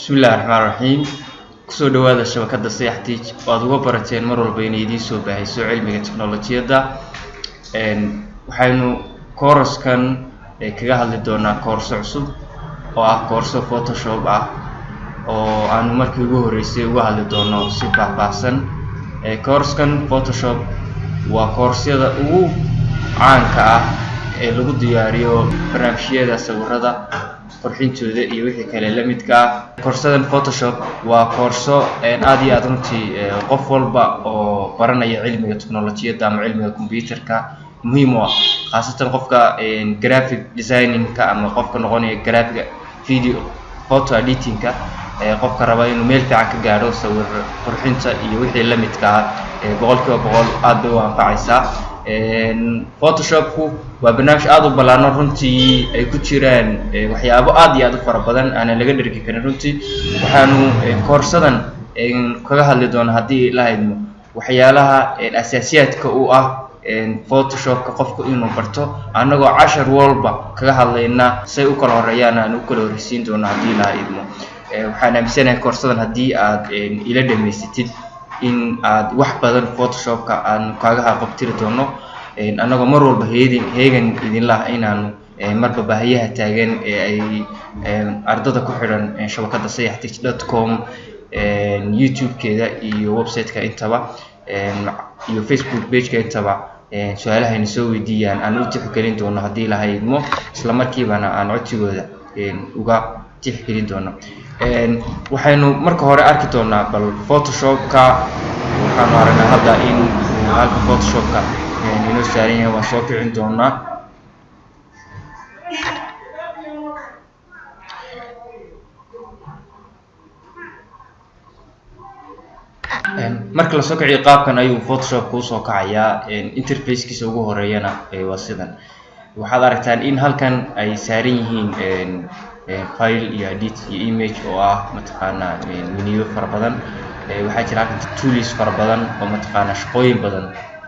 Bismillahi raxmaani raxiim. Kusoo dhawaada shabakada Sayax Tech oo aad uga barateen mar walba inay idiin soo baahiso cilmiga teknolojiyadda. Waxaynu kooraskan kaga hadli doonaa koorso cusub oo ah koorso Photoshop ah oo aanu markii ugu horreysay uga hadli doono si faahfaahsan. Koorskan Photoshop waa koorsiyada ugu caanka ah ee lagu diyaariyo barnaamijyada sawirada qurxintooda iyo wixii kale la midka ah. Koorsadan Photoshop waa koorso aad iyo aad runtii qof walba oo baranaya cilmiga teknolojiyadda ama cilmiga computerka muhiim u ah, khaasatan qofka graphic designing-ka ama qofka noqonaya graphic video photo editing-ka, qofka raba inuu meel fiican ka gaadho sawir qurxinta iyo wixii la midka ah, 100% aad bay u anfacaysaa. Photoshopku waa barnaamij aad u ballaaran runtii, ay ku jiraan waxyaabo aad iyo aad u fara badan aanan laga dhergi karin runtii. Waxaanu koorsadan kaga hadli doonaa, haddii la idmo, waxyaalaha asaasiyaadka u ah Photoshopka qofku inuu barto, annagoo cashar walba kaga hadlayna say u kala horeeyaan aan u kala horreysiin doono haddii la idmo. Waxaan aaminsanahay koorsadan haddii aad ila dhamaysatid in aad wax badan Photoshopka aanu kaaga haqabtiri doono, annagoo mar walba heedin heegan idinlaha inaanu marba baahiyaha taagan ee ay ardada ku xidhan shabakada sayaxtech.com, YouTube-keeda iyo website-ka intaba iyo Facebook page-ka intaba, su-aalahayna soo weydiiyaan aan u tixgelin doono haddii la idmo, isla markiibana aan codsigooda uga tixgelin doono. Waxaynu marka hore arki doonaa bal Photoshopka. Waxaanu aragnaa hadda in uu halka Photoshopka inoo saaran yahay, waan soo kicin doonaa. Marka lasoo kiciyo qaabkan ayuu Photoshop kuusoo kacayaa. Interfacekiisa ugu horeeyana waa sidan. Waxaad aragtaan in halkan ay saaran yihiin file iyo edit iyo image oo ah mataqaanaa menu fara badan. Waxaa jira halkan tools fara badan oo mataqaanaa shaqooyin badan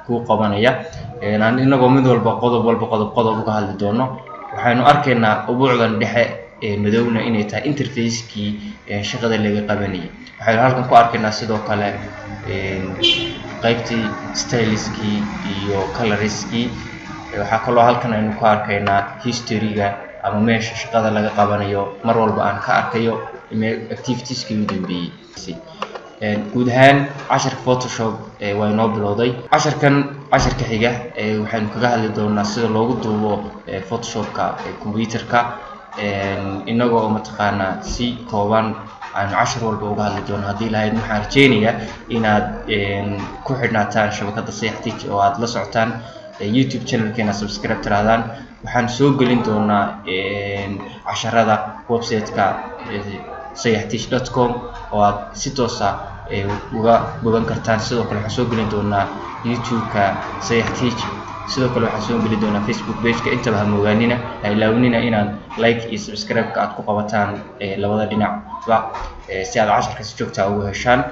kuu qabanaya, aan inagoo mid walba qodob walba qodob qodob uga hadli doono. Waxaynu arkaynaa ubuucdan dhexe ee madowna inay tahay interfacekii shaqada laga qabanayay. Waxaynu halkan ku arkaynaa sidoo kale qaybtii styliskii iyo coloriskii. Waxaa kaloo halkan aynu ku arkaynaa historyga ama meesha shaqada laga qabanayo, mar walba aan ka arkayo activitieskii u dambeeyey. Guud ahaan casharka Photoshop waa inoo bilowday. Casharkan casharka xiga waxaynu kaga hadli doonaa sida loogu duubo Photoshopka computerka, inaga oo mataqaanaa si kooban aanu cashar walba uga hadli doono haddii lahayd. Waxaan rajeynayaa inaad ku xidhnaataan shabakada Sayax Tech oo aad la socotaan YouTube channelkeena, subscribe tirahdaan. Waxaan soo gelin doonaa casharada website-ka sayaxtech.com oo aad si toosa uga bogan kartaan. Sidoo kale waxaan soo gelin doonaa YouTube-ka Sayax Tech, sidoo kale waxaan soo gelin doonaa Facebook page-ka. Intaba ha moogaanina, ha ilaawinina inaad like iyo subscribe-ka aad ku qabataan labada dhinacba si aad casharka si joogta ugu heshaan.